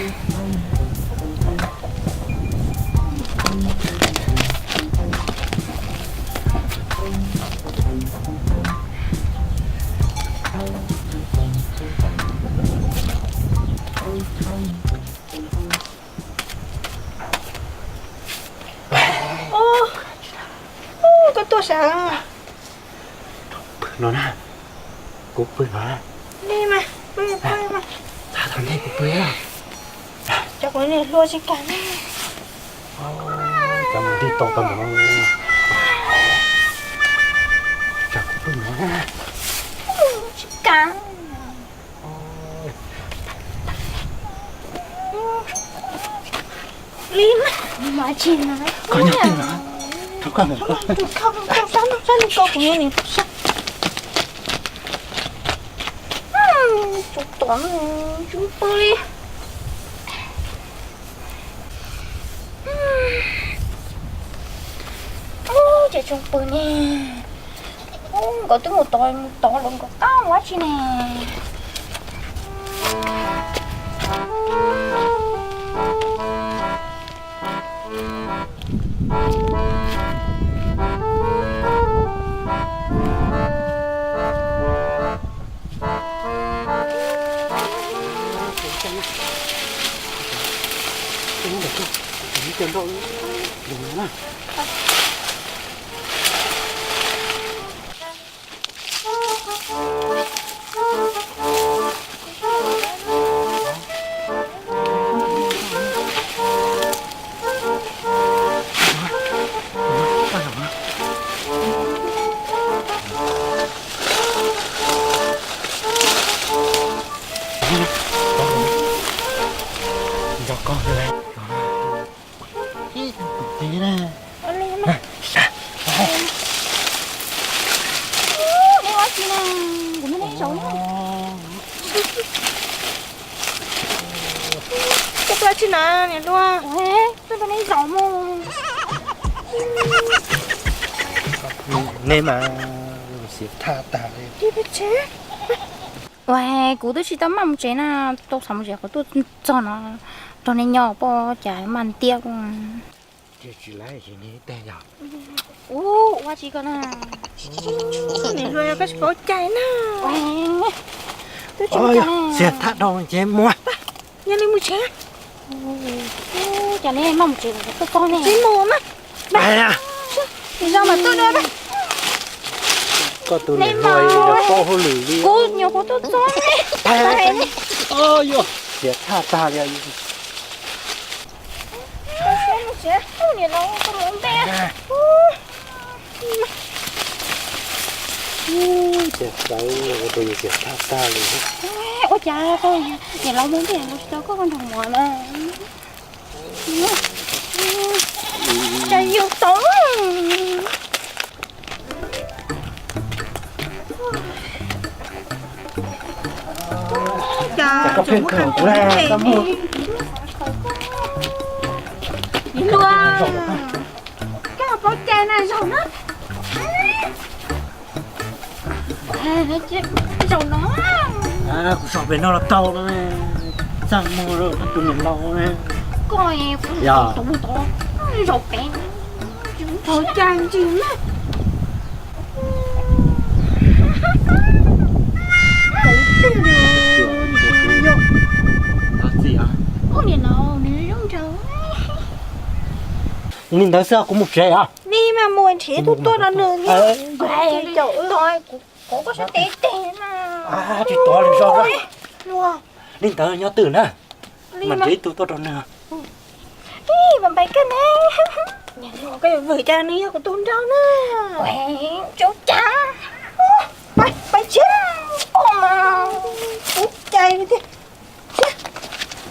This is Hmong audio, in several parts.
Ub, koj tuaj sav? Pw no na, kuv pw no na. Li mas, pw, pw mas. Txhob tau ntej kuv pw. Cov kuv niam hluas tsis kam ne. Cov mus tig tau tau mus no. Tsam kuv pw no na. Tsis kam. Li mas, mas tsis na. Koj nyob twg no? Rau koj mus. Rau koj, rau koj, rau koj, kuv nyob nim rau sab. Tus tom tsis pw li. Ub, ces tsis pw ne. Ub, nkawd twb mus tod mus tod lawm, nkawd qab ua dab tsi ne? Nco koj li. Ib tug pem na. Ua li na. Ua li na. Kuv muab neb zaum na. Koj tuaj tsi na niam hluas? Tuaj nrog neb zaum mus. Neb mas xiam thaj tag li. Ua, kuv twb tsis tau maj mus tsev na, tau xav mus tsev qhov tuaj txog no, nrog nej nyob poj cas maj ntiab. Ua tsis ko na. Niam hluas yog koj tsis paub cai na. Twb tsis paub cai na. Xiam thaj dhau ces mus. Yog li mus tsev. Cas neb maj mus tsev tuaj txog ne. Tsis mus na. Zoo mas tuaj dua na. Koj tus niam hluas yog paub hauj lwm li. Kuv nyuam qhuav tuaj txog ne. Xiam thaj tag li. Niam laus, koj mus ntej. Ub, cas txawv ua rau yus xiam thaj tag li. Ua cas koj niam laus mus ntej los tsis tau koj nrog mus na? Cas yus tau. Cas koj pheej kawm kuv na, koj mus. Niam hluas, koj paub cai na, zaum na. Zaum no. Kuv zaum pem no los tau no. Txaj muag rau koj tus niam laus na. Koj, yog tus tod zaum pem. Paub cai ntsis na. Ua niam laus, nws zoo nraug. Li ntawd xwb kuv mus tsev os. Ni mas mus nrhiav tus tuaj rau nws thiab. Kuv koj sab tes tes na. Tsis tuav lwm zaus. Li ntawd nyob twj na. Mas nrhiav ib tug tuaj rau nws. Ib, mas npais koj ne. Niam hluas, koj yuav vwm cas nws yog kuv tus nraug na. Tsis ua cas. Pais, pais tsev. Ua mas ua cai li tiag.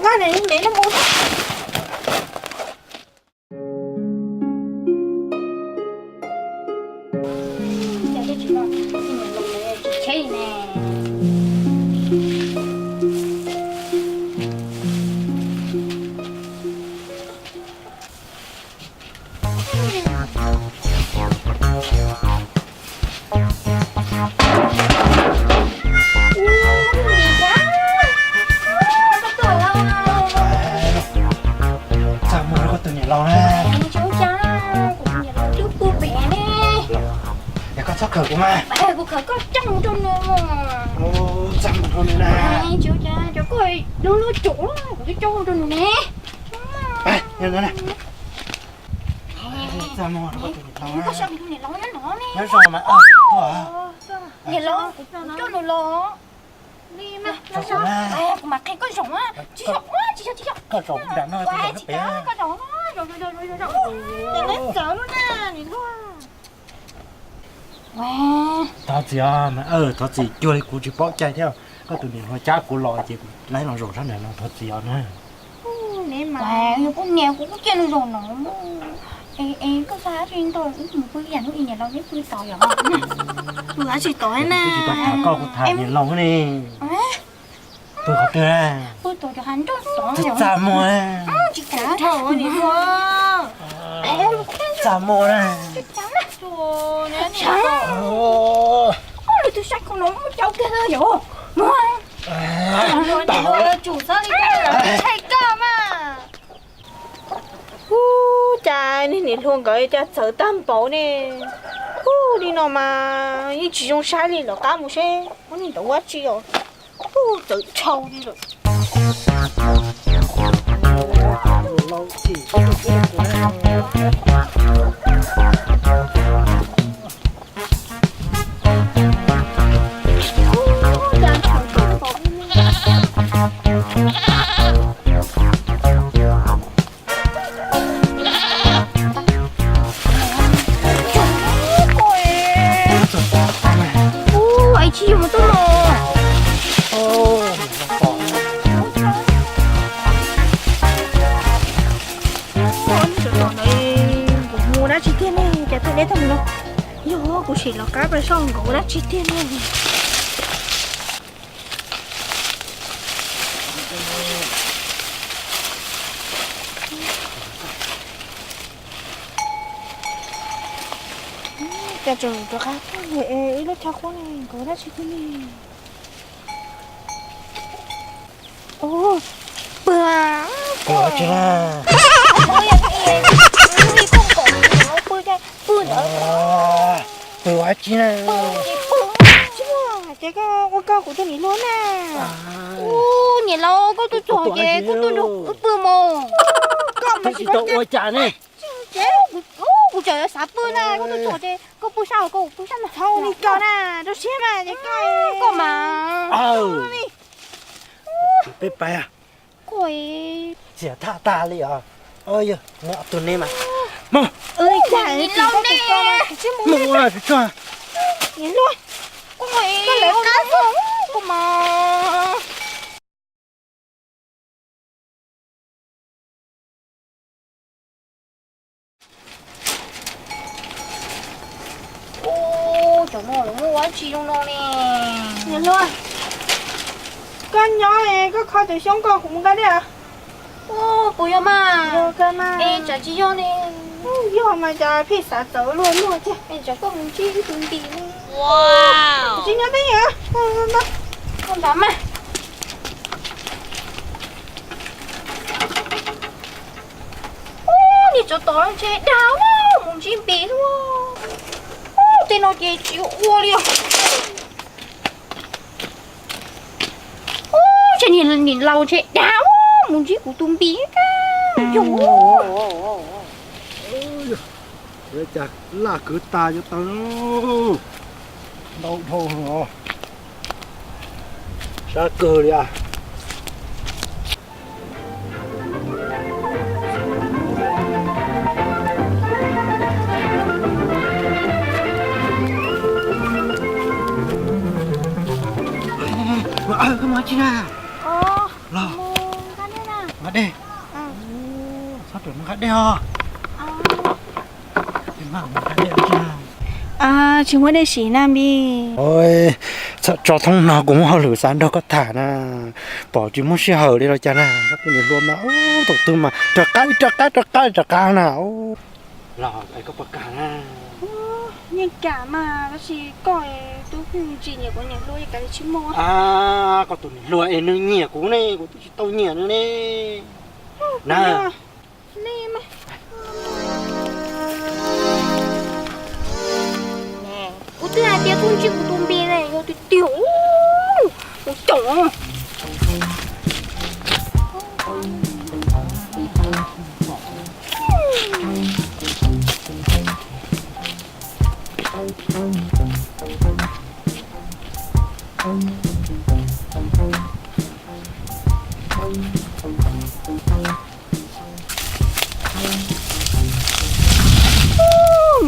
Nqa nws ntev no mus. Kuv mas. Kuv khawv koj coj mus rau nws. Txaj muag rau nws na. Cov koj lub lub tsum kuv twb coj mus rau nws ne. Txaj muag rau koj tus niam laus na. Nyob zoo mas. Niam laus, kuv coj nws los. Kuv mam qhia koj zaum. Tsis zaum, tsis zaum, tsis zaum. Koj zaum nram no, kuv zaum pem. Koj zaum, zaum, zaum, zaum, zaum. Txawv lub na, niam hluas. Thov txim os, thov txim, cuag li kuv tsis paub cai thiab. Koj tus niam hluas cab kuv los ces kuv laib los zaum sab nram no, thov txim os na. Yog kuv niam kuv kuj cia nws zaum no. Es koj xav dab tsi ntau, wb mus pw ib yam hnub ib niam laus neb pw tod yom. Pw dab tsi tod na. Kuv tsis tau tham koj, kuv tham niam laus ne. Pw qhov twg? Pw tom cov hav nroj tod. Txaj muag. Tsis kav dhau niam hluas. Txaj muag na. Lwm tus saib khau no muaj cau kiag yom. Niam hluas tsum txhob li koj mas. Ub, cas niag niam hluas nkawd cas txawv tag npaum ne. Ub, li no mas yeej tsis zoo saib li, lawv qab mus seb ub niag ntawd ua dab tsi os. Ub, txawv dhau li lawm. Ub, es tsis yog mus tuaj los. Ub, ntawd kuv mus dab tsi tiag ne, cas tuaj deb tag mus no. Yog kuv sim los qab pais soj nkaus dab tsi tiag ne. Cas tseem rov qab tuaj ib lub chaw qub ne, nkaus dab tsi tiag ne. Pw, pw tsi na. Pw ua dab tsi na. Ces koj ua koj kuv tus niam hluas na. Ub, niam laus, koj tuaj txog ces koj tuaj nrog wb pw mos. Koj mas tsis tau ua cas ne. Kuv tseem yuav xav pw na, koj tuaj txog ces koj pw sab hauv, koj pw sab no. Thaum li koj na, rau siab mas ces koj, koj mas. Peb pais. Koj txias thaj tag li os. Yog mus tus ne mas. Mus. Mus ua tsuag. Koj lawv qab, koj mas. Ub, cov no lawv muaj ua dab tsi zoo no ne? Niam hluas, koj nyob es koj kho tus xyoob ko kuv mus nqa dej. Ub, puas yog mas? Yog kawg mas. Es tsam tsis yog ne? Yog mas cas pheej xav txawv luag luag thiab. Es tsam koj mus ntsib ib tug npis ne? Tsis nyob twb yog. Koj nrad mas. Ub, niag tsov tom ntshe dag mus ntsib npis xwb. Ub, tej no ces tsis ua li os. Ub, ces niag niam laus ntshe dag mus ntsib kuv tus npis. Yog, cas laj kwv tas cov taw no, ntau dhau os, sab kawg li as. Koj mus tsi na? Los nqa dej. Txhob rawm mus nqa dej os. Tsis muaj dej siv na npis. Tso thoob no kuv muaj hauj lwm xav nrog koj tham na. Pom tsis muaj sij hawm li los cas na, koj tus niam hluas mas thaum twg mas rov qab rov qab rov qab rov qab na. Los koj puas kam na? Yeej kam mas, tab sis koj twb ntsis nyiam kuv niam hluas, yeej kam li tsis muaj. Koj tus niam hluas es nws nyiam kuv ne, kuv twb tsis tau nyiam nws ne. Na, kuv Twb hais tias txhob ntsib kuv tus npis ne, yog tiag tiag, ua cas?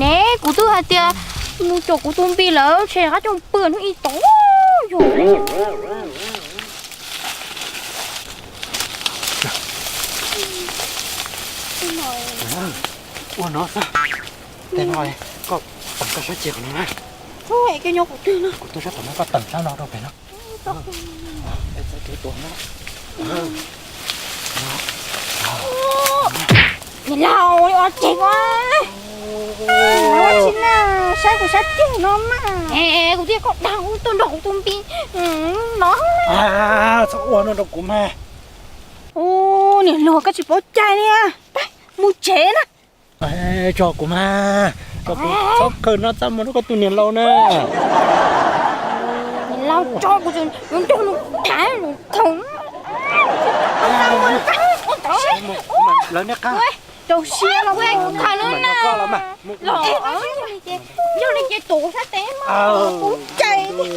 Ne, kuv twb hais tias mus caum kuv tus npis lawm, tshem qab coj pw hnub ib tod. Yog ua no xwb. Tej no koj teem koj sab ceg qhov no na. Kuv tuaj sab tom no, koj teem sab no rau pem no. Niam laus, ua cas ua tsi na, saib kuv sab ceg no mas. Es kuv thiaj kom dag ub tuaj nrog kuv tus npis no. Txhob ua no rau kuv mas. Ub, niam laus, koj tsis paub cai li. Pab mus tsev na. Tso kuv mas, tso kuv, txhob khaws no txaj muag rau koj tus niam laus na. Niam laus, tso kuv, yuav nrog nws tham lus khaum. Lawv niaj qab rau siab los tham lub na. Los yog li ces tus sab tes mas kuv cais li.